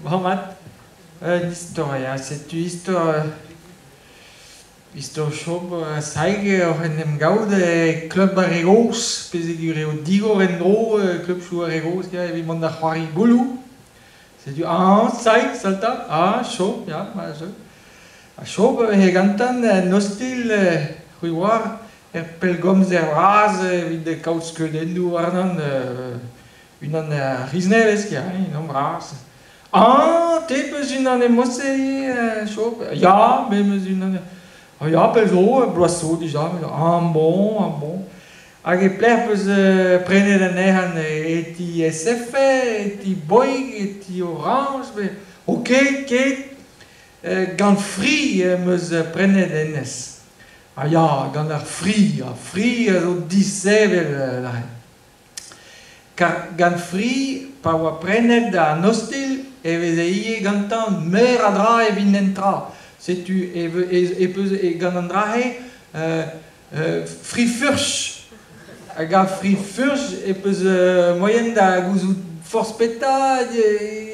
Bon mat, un istor ya, setu istor istor Job Saig oc'h en em gaout e klub ar re gozh, peogwir eo digor en-dro klub chou ar re gozh ya, evit mont da c'hoari bouloù. Setu ah Saig, salta, ah Job, ya, ma jeu. Ha Job a veze gantan un ostilh, c'hwi oar, er pellgomzer bras evit kaout skeudennoù warnan, unan a c'hiz nevez, ya, unan bras. Ah, te 'peus unan e-mod-se ivez, Job? Ya, me 'meus unan. Ah ya, pell zo, bloaz zo dija. Ah bon, ah bon. Hag e pelec'h 'peus prenet anezhañ? E ti SF, e ti Boeing, e ti Orange? Pe... Ok, ket. Gant fri em eus prenet hennezh. Ah ya, gant ar fri, ar fri a zo disheñvel neuze. Kar gant fri, pa oa prenet an ostilh e veze ivez gantañ meur a dra evit netra. Setu e peus gant an dra-se fri-furch. Hag ar fri-furch e peus moaien da gouzout forzh petra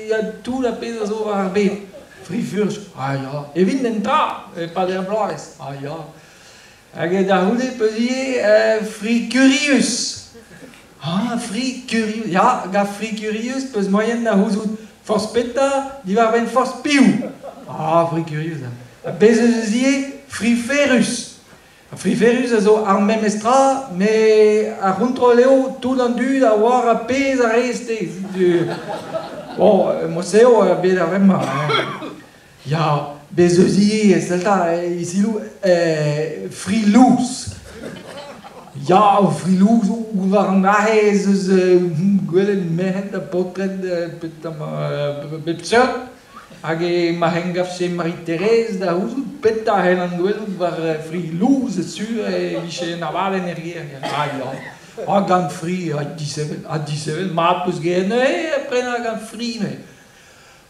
ya tout ar pezh a zo war ar bed. Fri-furch, ah ya, evit netra e-pad ur bloavezh, ah ya. Hag da c'houde 'peus ivez fri kurius. Ah, fri kurius, ya, gant fri kurius 'peus moaien da c'houzout forzh petra diwar-benn forzh piv. Ah, fri kurius. Ha bez' ez eus ivez fri ferus. Ar fri ferus a zo ar memes tra, met ar c'hontrol eo tout an dud a oar ar pezh a rez-te. Bon, mod-se eo bet ar vremañ. Ya, bez' eus ivez, sell 'ta, isiloù fri lous. Ya, fri lous, war an aze ez eus gwelet merc'hed ha paotred petra bep seurt. Hag e ma c'hengavfe Marie-Thérèse da c'houzout petra a c'hellan gwelout war fri lous sur e vije un abadenn er gêr. Ah ya, ah gant fri, ha disevel, ha disevel, mat 'peus graet neuze prenañ gant fri neuze.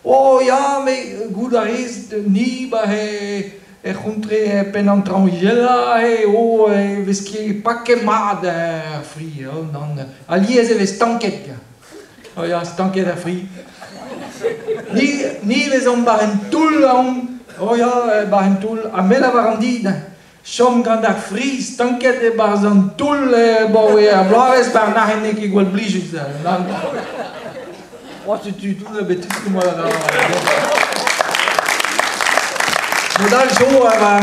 Oh ya, met goût a rez ni 'ba er c'hontre penn an traoñigellañ eo e vez ket paket mat ar fri, nann. Alies e vez stanket. Oh ya, stanket ar fri. Ni, ni 'vezomp 'ba un toull ahont. Oh ya, 'ba un toull. Ha me 'lavar an dit, chom gant ar fri stanket e-barzh an toull abaoe ar bloavezh war-nac'h n'eo ket gwall blijus. Nann. Oh, setu tout a bet tout moi là. Mod all zo, va